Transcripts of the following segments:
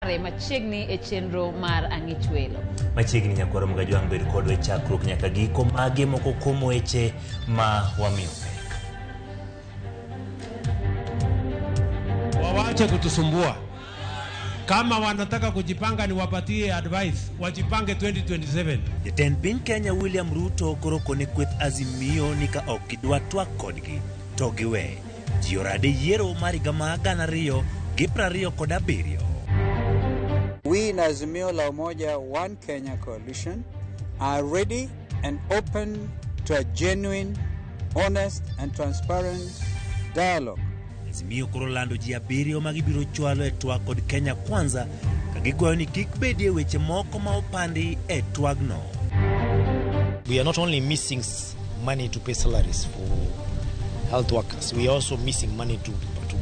Machiegni e chenro mar Ang'ich Welo. Machiegni nyakwaro Mgajwang' bed kodwa e chakruok nyaka giko mage moko kuom weche ma wamiyo pek. Wawache kutusumbua. Kama wanataka kujipanga, niwapatie advice, wajipange 2027. Jatend piny Kenya William Ruto koro kone kweth Azimio ni ka ok gidwa twak kodgi to giwe. Ji orade yiero mar higa mar 2027. We in Azimio la Umoja One Kenya Coalition are ready and open to a genuine, honest and transparent dialogue. Azimio koro lando ji abiriyo ma gibiro chwalo e twak kod Kenya Kwanza ka gikwayo ni kik bedie weche moko ma opandi e twagno. We are not only missing money to pay salaries for health workers, we are also missing money to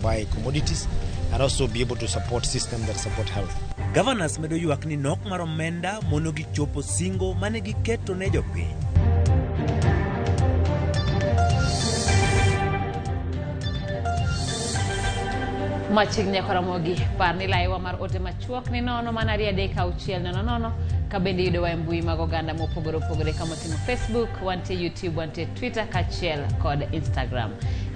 buy commodities and also be able to support systems that support health. Governors medo ywak ni nok mar omenda mono gi chopo singo mane giketo ne jopiny. Machiegni nyaka Ramogi, par ni laiwa mar ote machuok ni 0 mana 2 3 6 0 0 ka bende yudowa e mbui mag oganda mopogore opogore kama otimo Facebook, wantie YouTube, wantie Twitter kaachiel kod Instagram.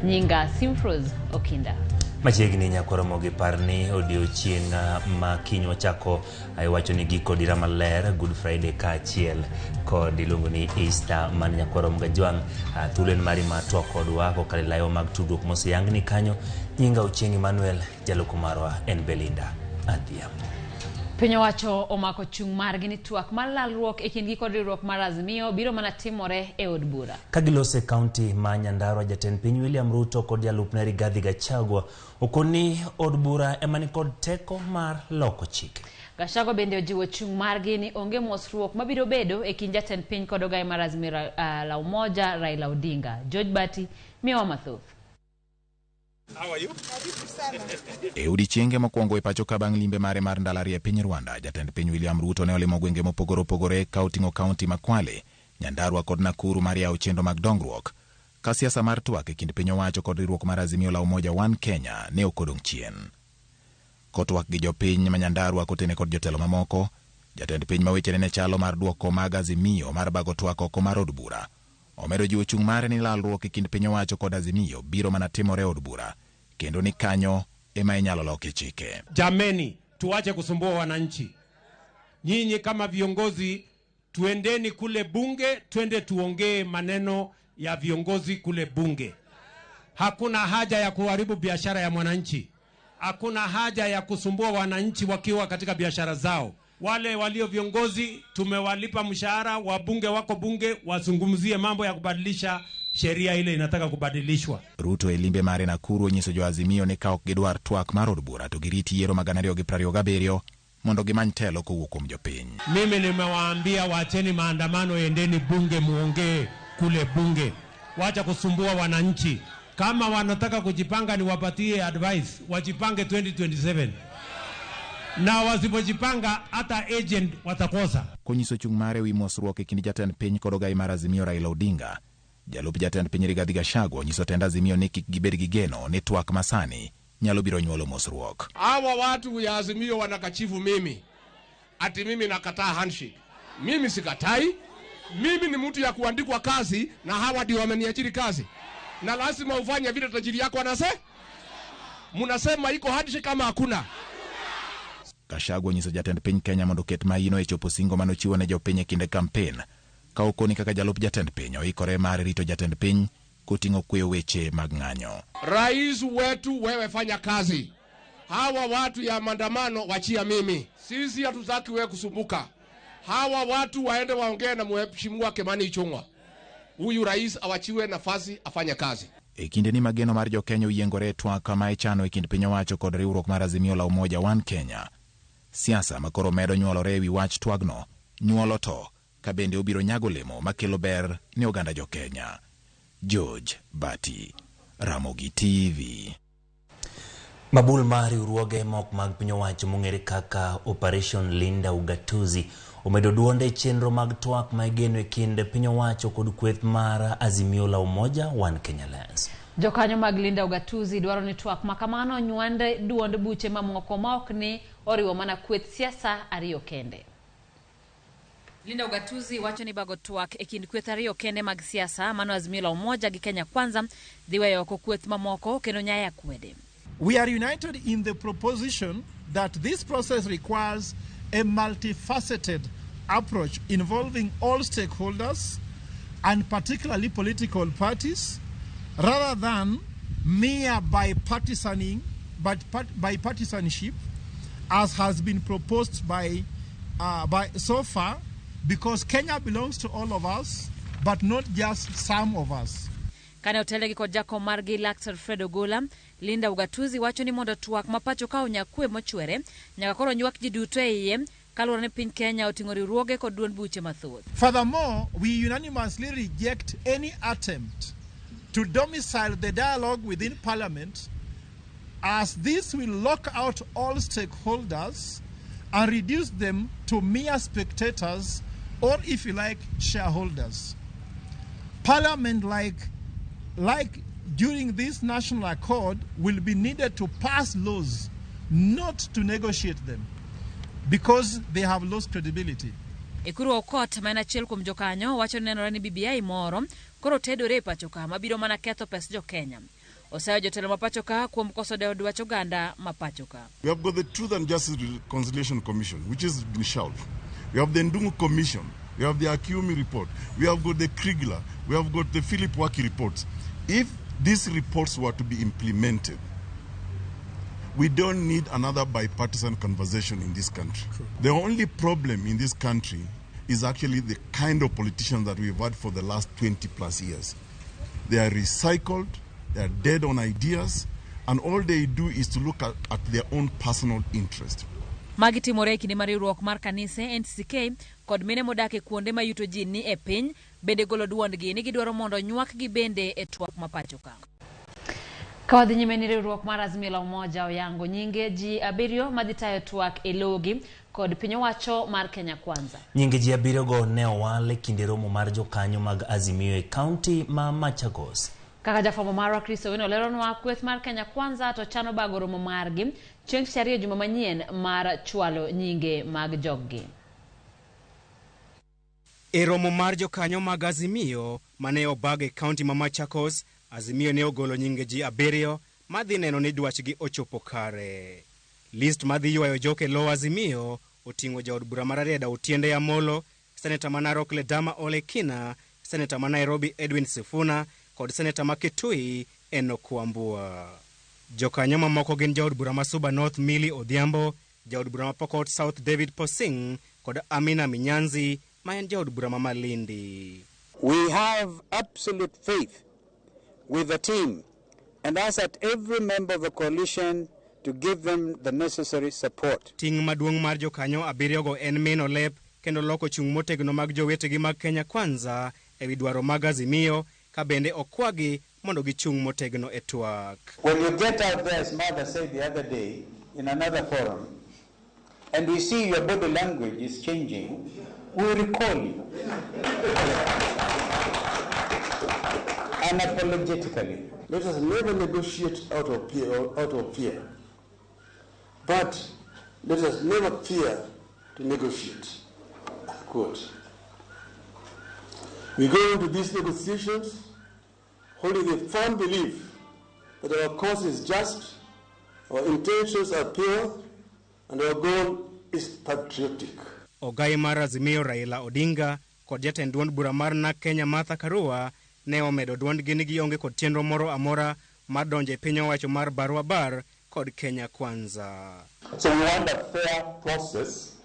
Nyinga Simfrose Okinda. Machiegni nyaka Ramogi, par ni odiochieng' ma kiny wachako iwacho ni giko dira maler Good Friday kaachiel kod iluongo ni Easter man nyakwaro Mgajwang'. Thuolo en mari mar twak kodwa kokalo e laiwa mag tudruok moseyangni kanyo. Nyinga Ochieng' Emmanuel, jaloko marwa en Belinda Adhiambo. Piny owacho omako chung' margi ni twak mar lalruok e kindgi kod riwruok mar Azimio biro mana timore e od bura. Ka giloso e kaunti ma Nyandarua, jatend piny William Ruto kod jalupne Rigathi Gachagua okoni od bura ema nikod teko mar loko chike. Gachagua bende ojiwo chung' margi ni onge mosruok mabiro bedo e kind jatend piny kod ogaye mar Azimio la Umoja Raila Odinga. George Bati miyowa mathoth. How are you? E odiechienge mokwongo e pacho ka bang' limbe mare mar ndalo ariyo e piny Rwanda, jatend piny William Ruto ne olimo gwenge mopogore opogore ka oting'o kaunti ma Kwale, Nyandarua kod Nakuru mar yawo chenro mag dongruok. Ka siasa mar twak e kind piny owacho kod riwruok mar Azimio la Umoja One Kenya ne ok odong' chien. Kotwak gi jopiny ma Nyandarua kotene kod jotelo mamoko, jatend piny ma wechene ne chalo mar duoko mag Azimio mar bago twak oko mar od bura. Omedo jiwo chung' mare ni lalruok e kind piny owacho kod Azimio biro mana timore e od bura, kendo ni kanyo ema inyalo lokie chike. Jameni, tuache kusumbua wananchi. Nyinyi kama viongozi, tuendeni kule bunge, twende tuongee maneno ya viongozi kule bunge. Hakuna haja ya kuharibu biashara ya mwananchi. Hakuna haja ya kusumbua wananchi wakiwa katika biashara zao. Wale walio viongozi tumewalipa mshahara, wabunge wako bunge wazungumzie mambo ya kubadilisha sheria ile inataka kubadilishwa. Ruto e limbe mare Nakuru onyiso jo Azimio ni ka ok gidwar twak mar od bura to girit yiero ma 2027 mondo gimany telo kowuok kuom jopiny. Mimi nimewaambia wacheni maandamano, endeni bunge muongee kule bunge. Wacha kusumbua wananchi. Kama wanataka kujipanga, niwapatie advice, wajipange 2027. Na wasipojipanga hata agent watakosa. Konyiso chung' mare wi mosruok e kind jatend piny kod ogai mar Azimio Raila Odinga, jalup jatend piny Rigathi Gachagua onyiso tend Azimio ni kik gibed gi geno ni twak masani nyalo biro nyuolo mosruok. Hawa watu ya Azimio wanakachifu mimi, ati mimi nakataa handshake. Mimi sikatai. Mimi ni mtu ya kuandikwa kazi na hawa ndio wameniajiri kazi. Na lazima ufanye vile tajiri yako anase. Munasema iko handshake kama hakuna. Gachagua onyiso jatend piny Kenya mondo oket maino e chopo singo manochiwo ne jopiny e kinde kampen, ka okoni kaka jalup jatend piny oikore mar rito jatend piny koting'o kweyo weche mag ng'anyo. Rais wetu, wewe fanya kazi. Hawa watu ya maandamano wachia mimi. Sisi hatutaki wewe kusumbuka. Hawa watu waende waongee na mheshimiwa Kimani Ichung'wa. Huyu rais awachiwe nafasi afanye kazi. E kinde ni mageno mar jokenya oyiengore e twak ma ichano e kind piny owacho kod riwruok mar Azimio la Umoja One Kenya. Siasa ma koro medo nyuolore ewi wach twagno nyuolo to ka bende obiro nyago olemo makelo ber ne oganda jokenya. George Bati, Ramogi TV. Mabul mar riwruoge mok mag piny owacho mong'ere kaka Operation Linda Ugatuzi omedo duonde e chenro mag twak ma igeno e kind piny owacho kod kweth mar Azimio la Umoja One Kenya Alliance. Jokanyo mag Linda Ugatuzi dwaro ni twak ma kamano onywand duond buche mamoko ma ok ni oriwo mana kweth siasa ariyo kende. Linda Ugatuzi wacho ni bago twak e kind kweth ariyo kende mag siasa mano Azimio la Umoja gi Kenya Kwanza dhi weyo oko kweth mamoko kendo nyayo akwede. We are united in the proposition that this process requires a multifaceted approach involving all stakeholders and particularly political parties, rather than mere bipartisaning, but bipartisanship, as has been proposed by so far, because Kenya belongs to all of us, but not just some of us. Kane otelegi kod jakom margi Laktar Fred Ogola, Linda Ugatuzi wacho ni mondo twak ma pacho ka onya kwe mochwere, nyaka koro nywak ji duto e iye, kaluwore ni piny Kenya oting'o riwruoge kod duond buche mathoth. Furthermore, we unanimously reject any attempt to domicile the dialogue within Parliament, as this will lock out all stakeholders and reduce them to mere spectators or, if you like, shareholders. Parliament, like during this national accord, will be needed to pass laws, not to negotiate them, because they have lost credibility. Ekuru Aukot, ma en achiel kuom jokanyo, wacho ni nenore ni BBI moro koro tedore e pacho ka mabiro mana ketho pes jo Kenya. Osayo jotelo ma pacho ka kuom koso dewo dwach oganda ma pacho ka. We have got the Truth and Justice Reconciliation Commission, which has been shelved. We have the Ndungu Commission. We have the Akiumi report. We have got the Kriegler. We have got the Philip Waki reports. If these reports were to be implemented, we don't need another bipartisan conversation in this country. True. The only problem in this country is actually the kind of politicians that we've had for the last 20 plus years. They are recycled, they are dead on ideas, and all they do is to look at their own personal interest. Magi timore e kinde mar riwruok mar kanise NCK kod mine modak e kuonde ma yuto ji ni e piny bende golo duondgi ni gidwaro mondo nywakgi bende e twak ma pacho ka. Ka wadhi nyime ni riwruok mar Azimio la Umoja oyango nyinge ji 7 madhi tayo twak e logi kod piny owacho mar Kenya Kwanza. Nyinge ji 7 go ne owal e kinde romo mar jokanyo mag Azimio e kaunti ma Machakos. Kaka jafwambo marwa Chris Owino leronwa, kweth mar Kenya Kwanza to chano bago romo margi chieng' tich ariyo juma manyien mar chwalo nyinge mag joggi. E romo mar jokanyo mag Azimio mane obag e kaunti ma Machakos, Azimio ne ogolo nyinge ji 7 madhi neno ni dwachgi ochopo kare. List madhi ywayo jok e lo Azimio oting'o jaod bura mar Rarieda Otiende Amolo, seneta ma Narok Ledama Ole Kina, seneta ma Nairobi Edwin Sifuna kod seneta ma Kitui Enoch Wambua. Jokanyo mamoko gin jaod bura ma Suba North Millie Odhiambo, jaod bura ma Pokot South David Posing kod Amina Minyanzi ma en jaod bura ma Malindi. We have absolute faith with the team and ask that every member of the coalition to give them the necessary support. Ting' maduong' mar jokanyo 7 go en mino lep kendo loko chung' motegno mag jowetegi mag Kenya Kwanza ewi dwaro mag Azimio ka bende okwagi mondo gichung' motegno e twak. When you get out there, as Mother said the other day in another forum, and we see your body language is changing, we will recall you. Unapologetically. Let us never negotiate out of fear. But let us never fear to negotiate. Quote. We go into these negotiations holding the firm belief that our cause is just, our intentions are pure, and our goal is patriotic. Ogai mar Azimio Raila Odinga kod jatend duond bura mar NARC Kenya Martha Karua ne omedo duondgi ni gionge kod chenro moro amora mar donjo e piny owacho mar barua bar kod Kenya Kwanza. So we want a fair process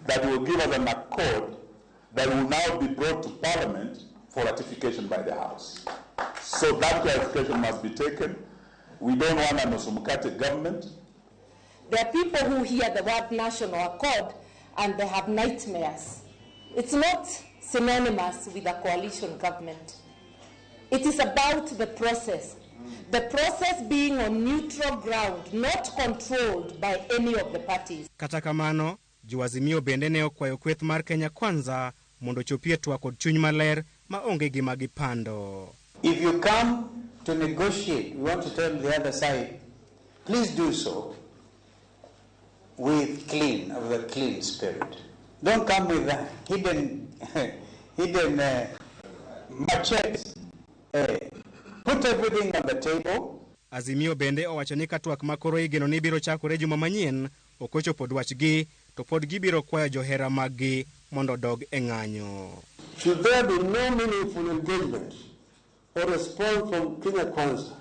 that will give us an accord that will now be brought to Parliament for ratification by the House. So that clarification must be taken. We don't want an Osumukate government. There are people who hear the word national accord and they have nightmares. It's not synonymous with a coalition government. It is about the process. The process being on neutral ground, not controlled by any of the parties. Kata kamano, jo Azimio bende ne okwayo kweth mar Kenya Kwanza mondo ochopie twak kod chuny maler ma onge gima gipando. If you come to negotiate, we want to tell the other side, please do so with clean, of the clean spirit. Don't come with a hidden machetes. Put everything on the table. Azimio bende owacho ni ka twak makoro igeno ni biro chakore juma manyien ok ochopo dwachgi to pod gibiro kwayo johera maggi mondo odog e ng'anyo. Should there be no meaningful engagement or response from Kenya Kwanza,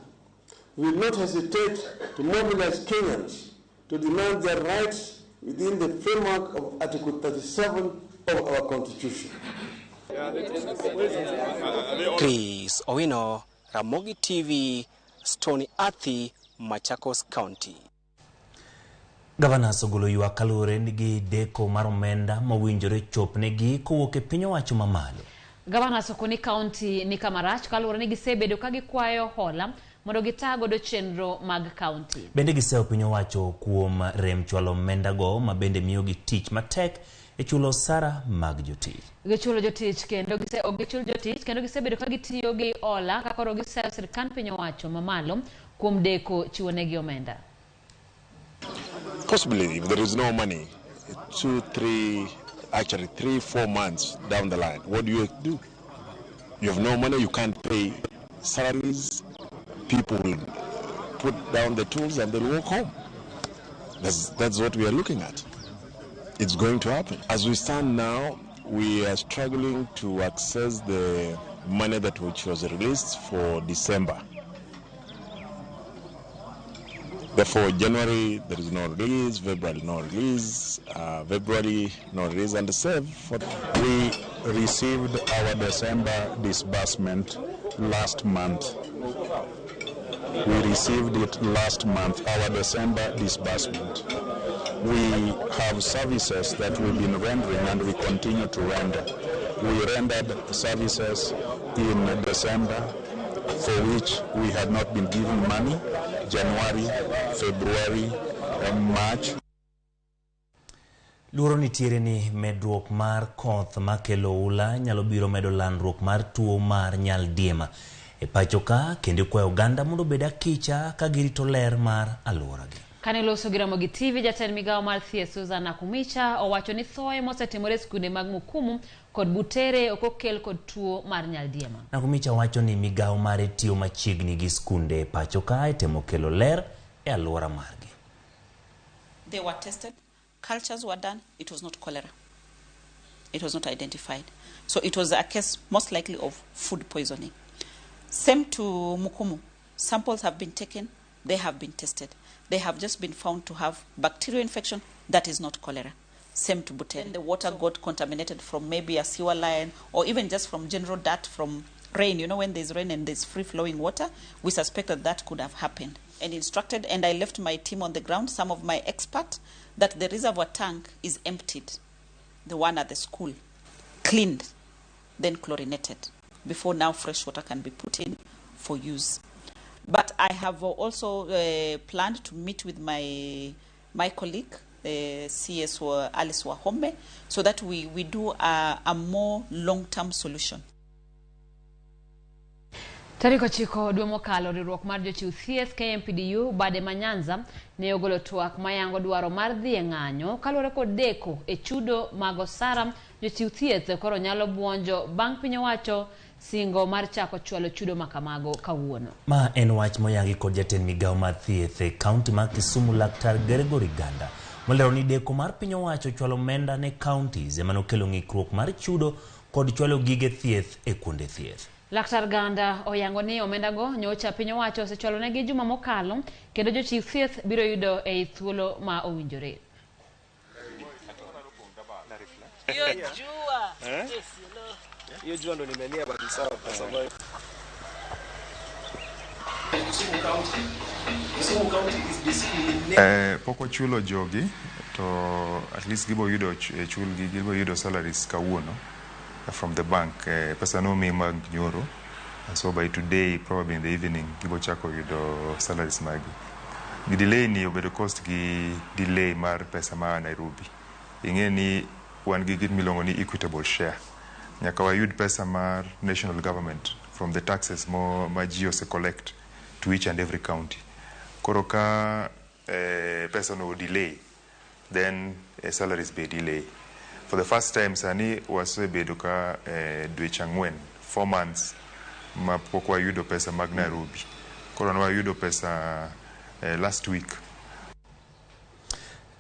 we will not hesitate to mobilize Kenyans to demand their rights within the framework of Article 37 of our Constitution. Chris Owino, Ramogi TV, Stony Athi, Machakos County. Gavana ogolo ywak kaluwore gi deko mar omenda mowinjore chopnegi kowuok e piny owacho mamalo. Gavana okoni kaunti ni kamarach kaluwore ni gisebedo ka gikwayo hola mondo gita godo chenro mag kaunti. Bende giseyo piny owacho kuom rem chwalo omendago ma bende miyogi tich matek e chulo osara mag jotich. Gichulo jotich kendo gichul jotich kendo gisebedo ka gitiyo gi hola ka koro giseyo sirkand piny owacho mamalo kuom deko chiwonegi omenda. Possibly, if there is no money, 2, 3, actually 3, 4 months down the line, what do you do? You have no money, you can't pay salaries, people will put down the tools and they'll walk home. That's what we are looking at. It's going to happen. As we stand now, we are struggling to access the money that which was released for December. Therefore, January, there is no release, February, no release, February, no release, and the same for... We received our December disbursement last month. We received it last month, our December disbursement. We have services that we've been rendering and we continue to render. We rendered services in December for which we had not been given money, January, February, and March. Luoro nitiere ni medruok mar koth makelo ula nyalo biro medo landruok mar tuo mar nyaldiema e pacho ka, kendo kwayo oganda mondo obed akicha ka girito ler mar alworagi. Kane loso gi Ramogi TV, jatend migawo mar thieth Susan Nakhumicha owacho ni thoe mosetimore e skunde mag Mukumu kod Butere ok okel kod tuo mar nyaldiema. Nakhumicha wacho ni migawo mare tiyo machiegni gi skunde e pacho ka e temo kelo ler e alwora margi. They were tested, cultures were done, it was not cholera. It was not identified. So it was a case most likely of food poisoning. Same to Mukumu. Samples have been taken, they have been tested. They have just been found to have bacterial infection that is not cholera. Same to Butere. Then the water got contaminated from maybe a sewer line or even just from general dirt from rain. You know, when there's rain and there's free-flowing water, we suspect that that could have happened. And instructed, and I left my team on the ground, some of my experts, that the reservoir tank is emptied, the one at the school, cleaned, then chlorinated, before now fresh water can be put in for use. But I have also planned to meet with my colleague, CS Alice Wahome, so that we do a more long-term solution. Tarik 9 dwe mokalo, riwruok mar jochiw thieth KMPDU bade ma Nyanza ne ogolo twak mayango dwaro mar dhi e ng'anyo kaluwore kod deko e chudo mag osara. Jochiw thieth koro nyalo buonjo bang' piny owacho singo mar chako chwalo chudo makamago kawuono. Ma en wach moyangi kod jatend migawo mar thieth e kaunti mar Kisumu, Laktar Gregory Ganda, molero ni deko mar piny owacho chwalo omenda ne counties ema nokelo ng'ikruok mar chudo kod chwalo gige thieth e kuonde thieth. Laktar Ganda oyango ni omendago nyocha piny owacho osechwalo negi juma mokalo kendo jochiw thieth biro yudo ei thuolo ma owinjore. Pok wachulo jogi to at least gibo yudo chulgi, gibo yudo salaries kawuono from the bank. Pesa no mi mag nyoro, and so by today probably in the evening gibo chako yudo salaries magi. Gi delay ni obedo cost gi delay mar pesa ma Nairobi. Ing'e ni wan gi gik miluongo ni equitable share. Nyaka wayud pesa mar national government from the taxes mo ma ji ose collect to each and every county. Koro ka pesa no delay Then salaries be delay. For the first time sani wasebedo ka dweche 4, 4 months ma pok wayudo pesa mag Nairobi. Koro ne wayudo pesa last week.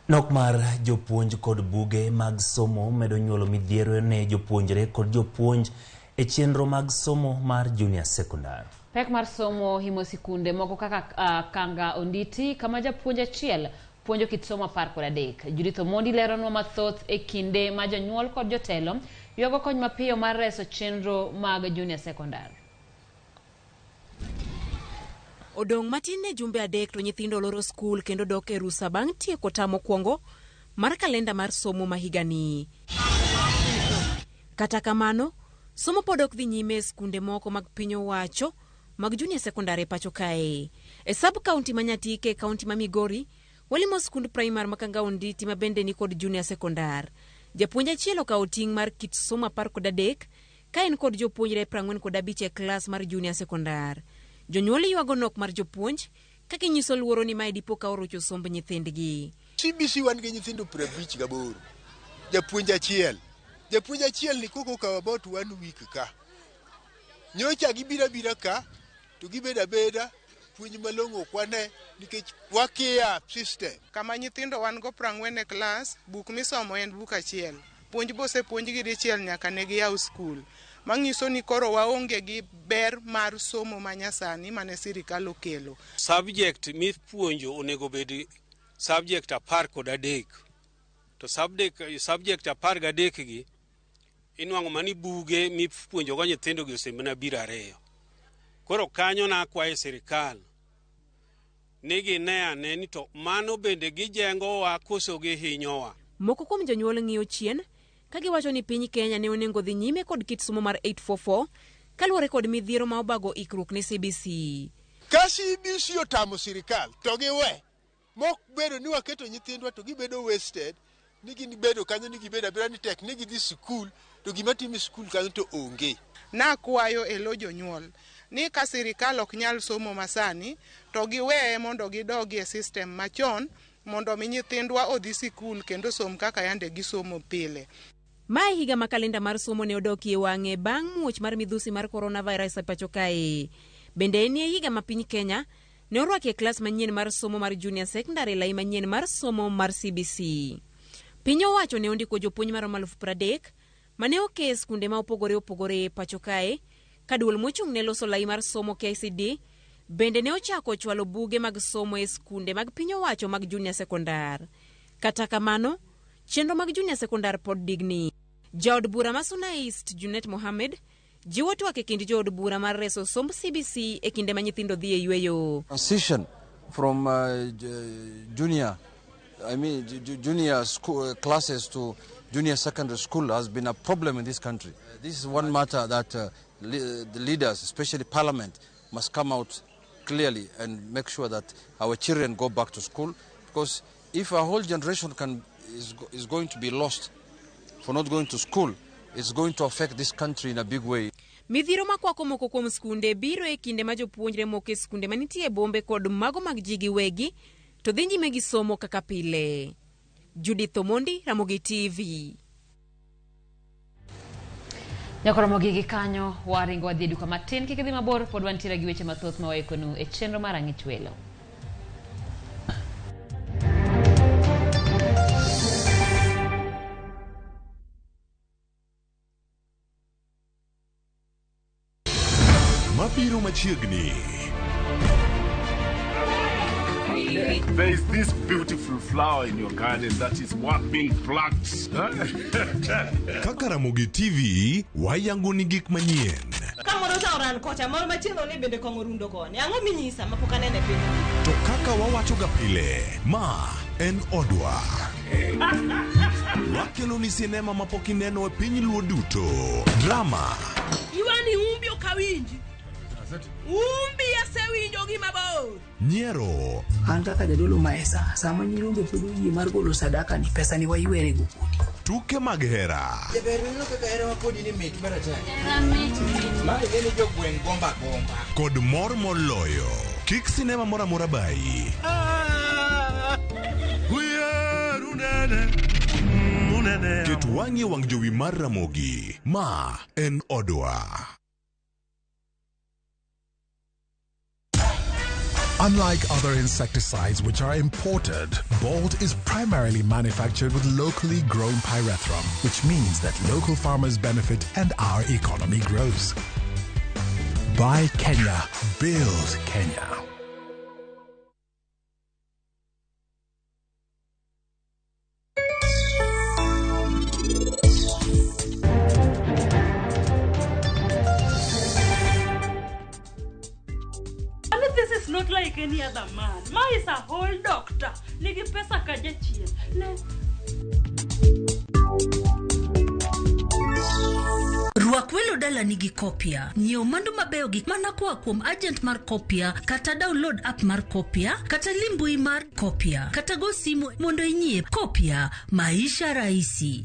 Nok mar jopuonj kod buge mag somo medo nyuolo midhiero ne jopuonjre kod jopuonj e chenro mag somo mar junior secondary. Pek mar somo himo sikunde moko kaka Kanga Onditi kama japuonj achiel puonjo kit somo 13. Judith Omondi leronwa mathoth e kinde ma jonyuol kod jotelo ywago kony mapiyo mar reso chenro mag junior secondary. Odong' matin ne jumbe 3 to nyithindo loro skul kendo dok e rusa bang' tieko tam mokwongo mar kalenda mar somo ma higani. Kata kamano, somo pod ok dhi nyime e skunde moko mag piny owacho mag junior secondary pacho kae. E sub county ma Nyatike e county ma Migori, walimo skund primar ma Kanga Onditi ma bende ni kod junior secondary. Japuonj achiel okawo ting' mar kit somo 13 ka en kod jopuonjre 45 e klas mar junior secondary. Jonyuol ywago nok mar jopuonj ka ginyiso luoro ni mae dipo ka orocho somb nyithindgi. CBC wan gi nyithindo 58, japuonj achiel. Japuonj achiel ni koko okawo about 1 week ka. Nyocha gibiro abira ka to gibedo abeda puonj malong'o ok wane nikech wakia system. Kama nyithindo wan go 40 e klas, buk misomo en buk achiel. Puonj bosepuonjgi dichiel nyaka ne giyaw skul. Manyiso ni koro waonge gi ber mar somo manyasani mane sirikal okelo. Subject mipuonjo onego bed subject 13. To subject 13 gi inwang'o mani buge mipuonjo go nyithindo gi osemana biro 2. Koro kanyo nakwayo sirikal ni gine ane ni to mano bende gijengowa koso gihinyowa. Moko kuom jonyuol ng'iyo chien ka giwacho ni piny Kenya ne onego dhi nyime kod kit somo mar 844 kaluwore kod midhiero ma obago ikruok ne CBC. Ka CBC otamo sirikal to giwe mok bedo ni waketo nyithindwa to gibedo wasted ni gin bedo kanyo ni gibedo abeda ni tek ni gidhi sikul to gima timo e sikul kanyo to onge. Nakwayo e lo jonyuol ni ka sirikal ok nyal somo masani to giweye mondo gidogi e system machon mondo mi nyithindwa odhi sikul kendo som kaka yande gisomo pile. Mae higa ma kalenda mar somo ne odokie wang'e bang' muoch mar midhusi mar coronavirus e pacho kae. Bende en e higa ma piny Kenya ne orwakie klas manyien mar somo mar junior secondary lai manyien mar somo mar CBC. Piny owacho ne ondiko jopuonj maromo 30,000 mane oke e skunde ma opogore opogore e pacho kae, ka duol mochung' ne loso lai mar somo KICD bende ne ochako chwalo buge mag somo e skunde mag piny owacho mag junior secondary. Kata kamano, chenro mag junior secondary pod digni. Jaod bura ma Suna East Junet Mohammed jiwo twak e kind jood bura mar reso somb CBC e kinde ma nyithindo dhi e yweyo. Transition from junior, I mean junior school classes to junior secondary school has been a problem in this country. This is one matter that the leaders, especially parliament, must come out clearly and make sure that our children go back to school, because if a whole generation is going to be lost for not going to school, it's going to affect this country in a big way. Midhiero makwako moko kuom skunde biro e kinde ma jopuonjre moko e skunde manitie e bombe kod mago mag ji giwegi to dhi nyime gi somo kaka pile. Judith Omondi, Ramogi TV. Nyakoromogi gi kanyo waringo wadhi e duka matin, kik idhi mabor, pod wantiere gi weche mathoth ma waikonu e chenro mar Ang'ich Welo. Mabiro machiegni. There is this beautiful flower in your garden that is worth being plucked. Kaka Ramogi TV wayango ni gik manyien. Kamoro cha oran kocha, moro machielo ni bende kong'o rundo koni. Ang'o minyisa mapok anene piny? To kaka wawacho ga pile, ma en odwa. Wakelo ni sinema mapok ineno e piny Luo duto. Drama. Iwani umbi ok awinji. Umbi asewinjo gi mabor. Nyiero. An kaka jadolo maesa, sama nyirombe pod oyie mar golo sadaka ni pesa ni waywere go kodi. Tuke mag hera. Jaber ineno kaka hera ma kodi ni mit mar atari. Ma ing'e ni jogweng' gomba gomba. Kod mor moloyo. Kik sinema moro amora bayi. Ket wang'i e wang' jowi mar Ramogi. Ma en odwa. Unlike other insecticides which are imported, Bolt is primarily manufactured with locally grown pyrethrum, which means that local farmers benefit and our economy grows. Buy Kenya, build Kenya. And this is not like any other man. Ma is a whole doctor. Nigi pesa ka jachien. Ne. Rwak welo dalani gi Kopia. Nyiew mwandu mabeyo gi mana koa kuom agent mar Kopia kata download app mar Kopia kata lim mbui mar Kopia kata go simu mondo inyiew Kopia. Maisha rahisi.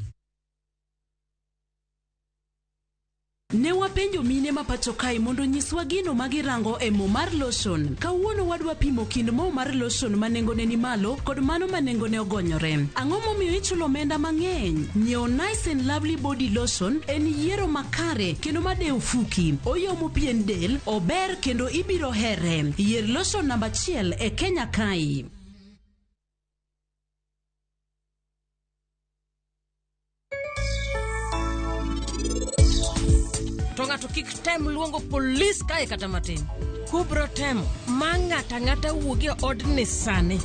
Ne wapenjo mine ma pacho kae mondo onyiswa gino ma girango e mo mar lotion. Kawuono wadwa pimo kind mo mar lotion ma nengone ni malo kod mano ma nengone ogonyore. Ang'o momiyo ichulo omenda mang'eny? Nyiewo Nice and Lovely Body Lotion en yiero makare kendo madewo fuki. Oyomo pien del, ober kendo ibiro here. Yier lotion namba achiel e Kenya kae. To ng'ato kik tem luongo polis kae kata matin. Kubro temo ma ng'ato ang'ata wuogi e odni sani.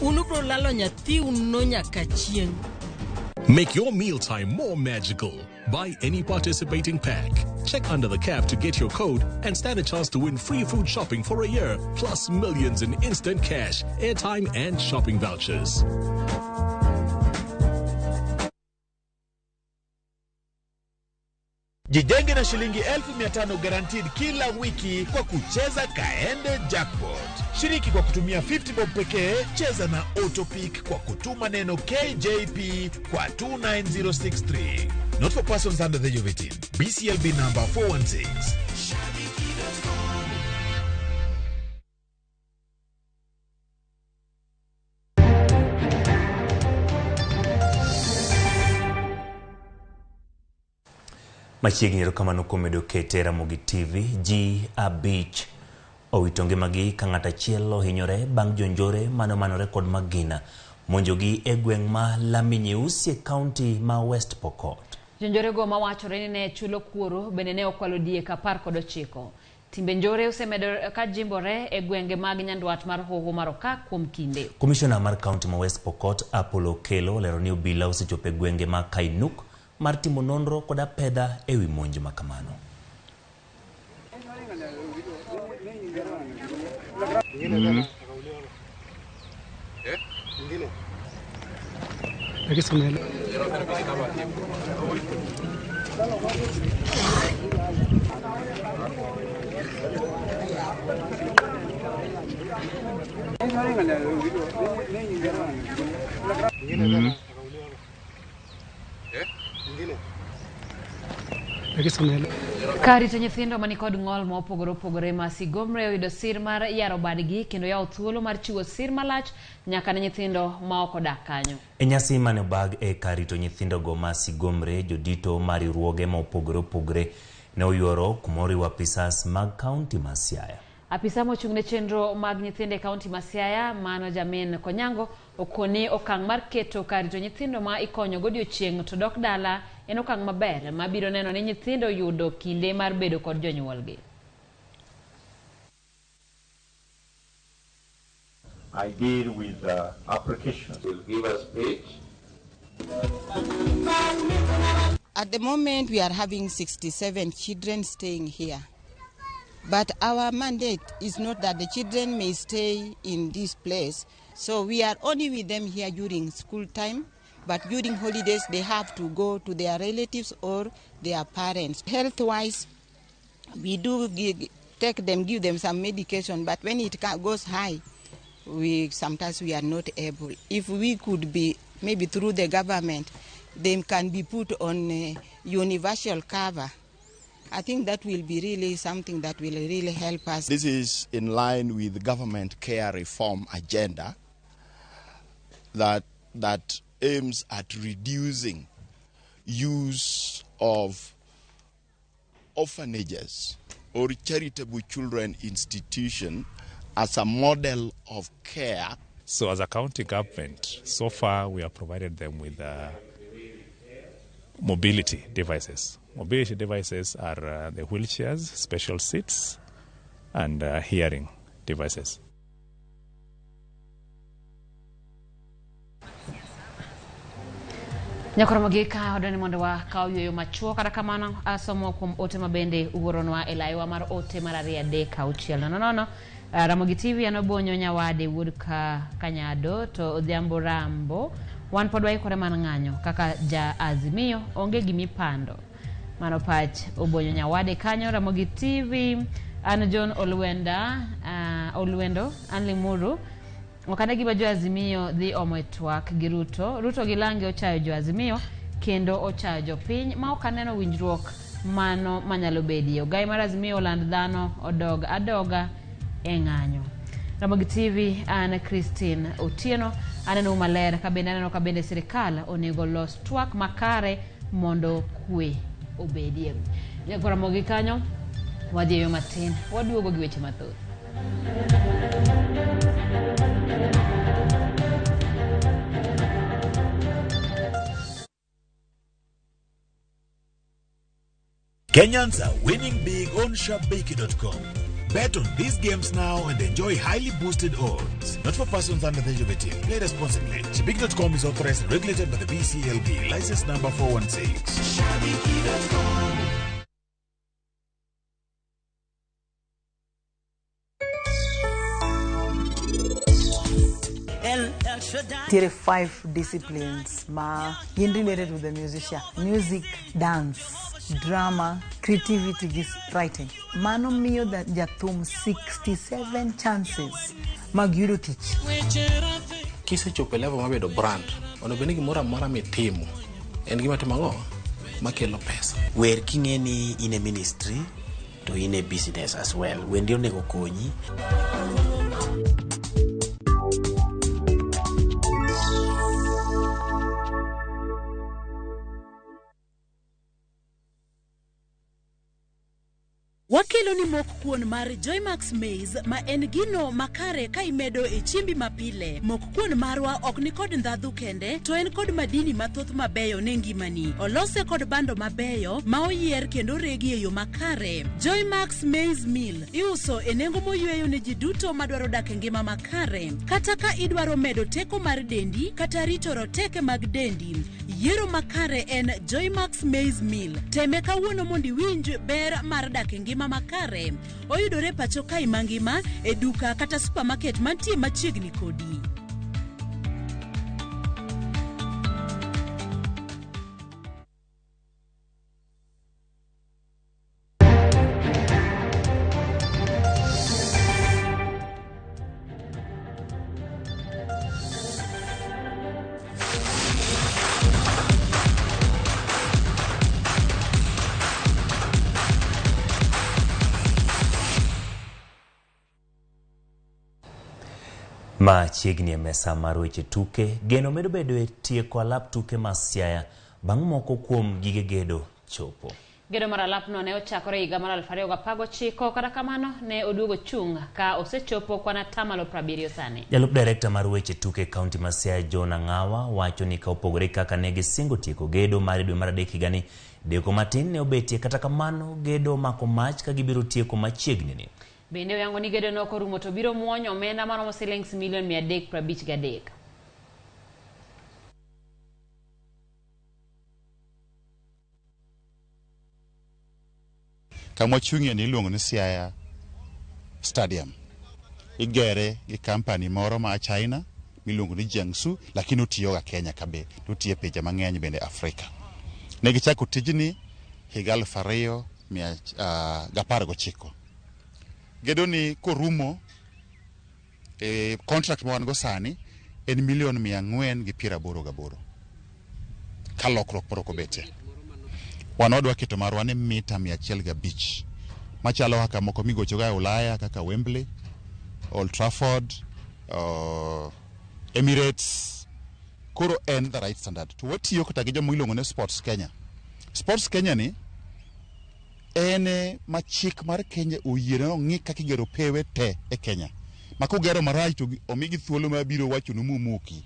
Un ubro lalo nyathiuno nyaka chieng'. Make your mealtime more magical. Buy any participating pack. Check under the cap to get your code and stand a chance to win free food shopping for a year, plus millions in instant cash, airtime, and shopping vouchers. Jijenge na shilingi 1500 guaranteed kila wiki kwa kucheza Kaende Jackpot. Shiriki kwa kutumia 50 bob pekee, cheza na Autopick kwa kutuma neno KJP kwa 29063. Not for persons under the age of 18. BCLB number 416. Machiegni erokamano kuom medo kete Ramogi TV. Ji 5 owito ngimagi ka ng'at achiel ohinyore bang' jonjore mane omanore kod magina monjogi e gweng' ma Lami Nyeusi e kaunti ma West Pokot. Jonjorego mawachore ni ne chulo kuoro bende ne okwalo diek 19. Timbe njore osemedo ka jimbore e gwenge mag nyandwat mar hoho mar Okak kuom kinde. Komishona mar kaunti ma West Pokot Apollo Okello olero ni obila osechopo e gwenge ma Kainuk mar timo nonro kod apedha ewi monj ma kamano. Kar rito nyithindo manikod ng'ol ma opogore opogore ma Sigomre oyudo sir mar yaro badgi kendo yawo thuolo mar chiwo sir malach nyaka ne nyithindo ma ok odak kanyo. E nyasi mane obag e kar rito nyithindogo ma Sigomre, jodito mar riwruoge ma opogore opogore ne oyuoro kuma oriwo apisas mag kaunti ma Siaya. Apisa mochung' ne chenro mag nyithindo e kaunti ma Siaya, Mano Jamin Konyango, okoni okang' mar keto kar rito nyithindo ma ikonyo godiochieng' to dok dala en okang' maber ma biro neno ni nyithindo yudo kinde mar bedo kod jonyuolgi. I deal with applications. Will give us page. At the moment, we are having 67 children staying here. But our mandate is not that the children may stay in this place. So we are only with them here during school time, but during holidays they have to go to their relatives or their parents. Health-wise, we do take them, give them some medication, but when it goes high, we sometimes we are not able. If we could be, maybe through the government, they can be put on universal cover. I think that will be really something that will really help us. This is in line with the government care reform agenda that aims at reducing use of orphanages or charitable children institution as a model of care. So as a county government, so far we have provided them with mobility devices. Mobility devices are the wheelchairs, special seats, and hearing devices. Nyakoromogi ka odoni mondo wakaw yueyo machuok kata kamano asomo kuom ote mabende uoronwa e laiwa mar ote mar 2 3 6 0 0. Ramogi TV an Obonyo Nyawade wuod ka Kanyado to Odhiambo Rambo wan pod waikore mar ng'anyo kaka ja Azimio onge gimipando. Mano pach Obonyo Nyawade kanyo. Ramogi TV an John Olwenda Olwendo an Limuru okane gima jo Azimio dhi omo e twak gi Ruto. Ruto gi Lange ochayo jo Azimio kendo ochayo jopiny ma ok aneno winjruok mano manyalo bedie. Ogai mar Azimio oland dhano odog adoga e ng'anyo. Ramogi TV an Christine Otieno aneno maler ka bende aneno ka bende sirikal onego los twak makare mondo kwe obedie. Nyako Ramogi kanyo wadhi e yo matin waduogo gi weche mathoth. Kenyans are winning big on Shabiki.com. Bet on these games now and enjoy highly boosted odds. Not for persons under the age of 18. Play responsibly. Shabiki.com is authorized and regulated by the BCLB. License number 416. Shabiki.com. There are 5 disciplines ma gin related to the musician: music, dance, drama, creativity gi writing. Mano miyo jathum 67 chances mag yudo tich. Kisechopo e level mabedo brand, onego bed ni gimoro amora mitimo en gima timo ang'o makelo pesa. Wer king'e ni in e ministry to in e business as well. Wendi onego konyi. Wakelo ni mok kuon mar Joymax Maize ma en gino makare ka imedo e chiembi mapile. Mok kuon marwa ok ni kod ndhadhu kende, to en kod madini mathoth mabeyo ne ngimani. Olose kod bando mabeyo ma oyier kendo regi e yo makare. Joymax Maize Meal iuso e nengo moyweyo ne ji duto madwaro dak e ngima makare. Kata ka idwaro medo teko mar dendi kata rito roteke mag dendi, yiero makare en Joymax Maize Meal. Teme kawuono mondo iwinj ber mar dak e ngima makare. Oyudore pacho kae mangima e duka kata supermarket mantie machiegni kodi. Machiegni e mesa mar weche tuke, geno medo bedo e tieko alap tuke ma Siaya bang' moko kuom gige gedo chopo. Gedo mar alapno ne ochakore higa mar 2019, kata kamano ne oduogo chung' ka osechopo kwan 70% sani. Jalup direkta mar weche tuke e kaunti ma Siaya John Ang'awa wacho ni ka opogore kaka ne gisingo tieko gedo mar dwe mar 3 higani, deko matin ne obetie, kata kamano gedo omako mach ka gibiro tieko machiegni ni. Bende oyango ni gedo no korumo to biro muonyo omenda maromo silings milion 353. Kama wachung'ie ni iluongo ni Siaya Stadium. Igere gi company moro ma China miluongo ni Jiangsu, lakini otiyoga Kenya ka be, to otiyo e pinje mang'eny bende Afrika. Ne gichako tijni higa 2019. Gedo ni korumo, contract ma wan go sani en milion 488 ka lokruok moro ok obetie. Wan wadwa keto marwa ni mita 105 machalo kaka moko migochoga e Ulaya kaka Wembley, Old Trafford, Emirates. Koro en the right standard. To watiyo kata gi joma iluongo ni Sports Kenya. Sports Kenya ni en ma chik mar Kenya oyiene ong'i kaka igero pewe te e Kenya. Ma kugero marach to omigi thuolo ma biro wachonu mumuki.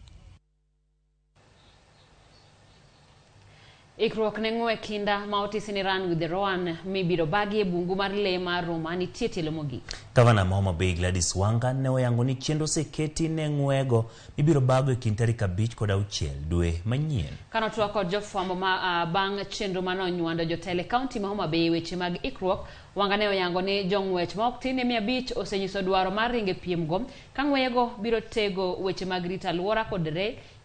Ikruok ne ng'we kinda ma otisi ni Run with the Roan mibiro bagi e bungu mar lee mar Ruma nitie tielo mogik. Gavana ma Homa Bay Gladys Wanga ne oyango ni chenro oseketi ne ng'wego mibiro bago e kind tarik 5 kod 6 dwe manyien. Kano twak kod jofwambo ma bang' chenro mane onywando jotelo e kaunti ma Homa Bay e weche mag ikruok, Wanga ne oyango ni jong'wech ma ok tin ne 500 osenyiso dwaro mar ringo e piemgo ka ng'weyego biro tego weche mag rito alwora kod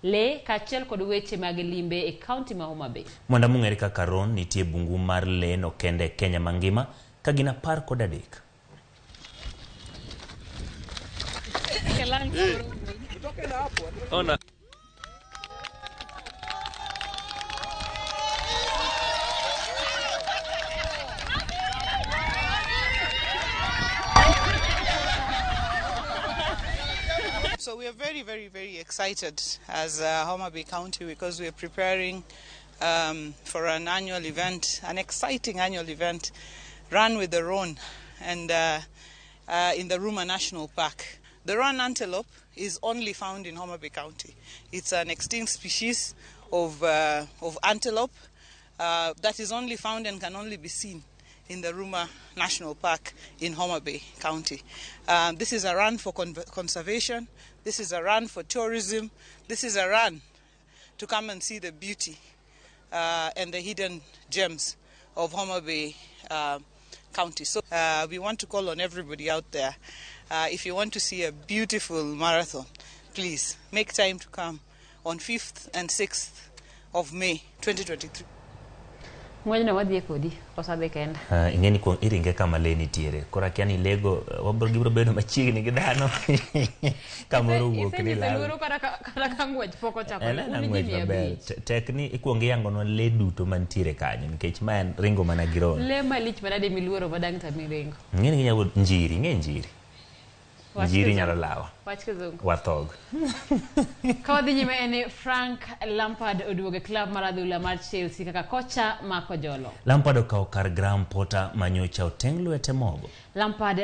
le kaachiel kod weche mag limbe e kaunti ma Homa Bay. Mwanda mong'ere kaka Ron nitie bungu mar lee no kende e Kenya mangima ka gin 13. Ona. So we are very, very, very excited as Homa Bay County because we are preparing for an annual event, an exciting annual event, Run with the Roan, and in the Ruma National Park. The Roan antelope is only found in Homa Bay County. It's an extinct species of antelope that is only found and can only be seen in the Ruma National Park in Homa Bay County. This is a run for conservation. This is a run for tourism. This is a run to come and see the beauty and the hidden gems of Homa Bay County. So we want to call on everybody out there. If you want to see a beautiful marathon, please make time to come on 5th and 6th of May 2023. Ng'wejno wadhi e kodi koso adhi kenda? Ing'e ni kuong iringe kama lee nitiere. Koro akia ni lego gibiro bedo machiegni gi dhano kamoro owuok ni Isenyiso lal. luoro kata ka ng'wech pok ochakore. En Un ji ng'wech mia maber. abich. Tek ni ikuong iyangonwa lee duto mantiere kanyo nikech ma en ringo mana gi Ron. Lee malich manade miluoro madang' tami ringo. Ing'e ni ginyalo njiri, ing'e njiri. Njiri nyalo lawa. Wach kizungu. Wathog. Ka wadhi nyime en ni Frank Lampard oduogo e klab mar adhula mar Chelsea kaka kocha ma kojolo. Lampard okawo kar Graham Potter manyocha oteng' lwete mogo. Lampard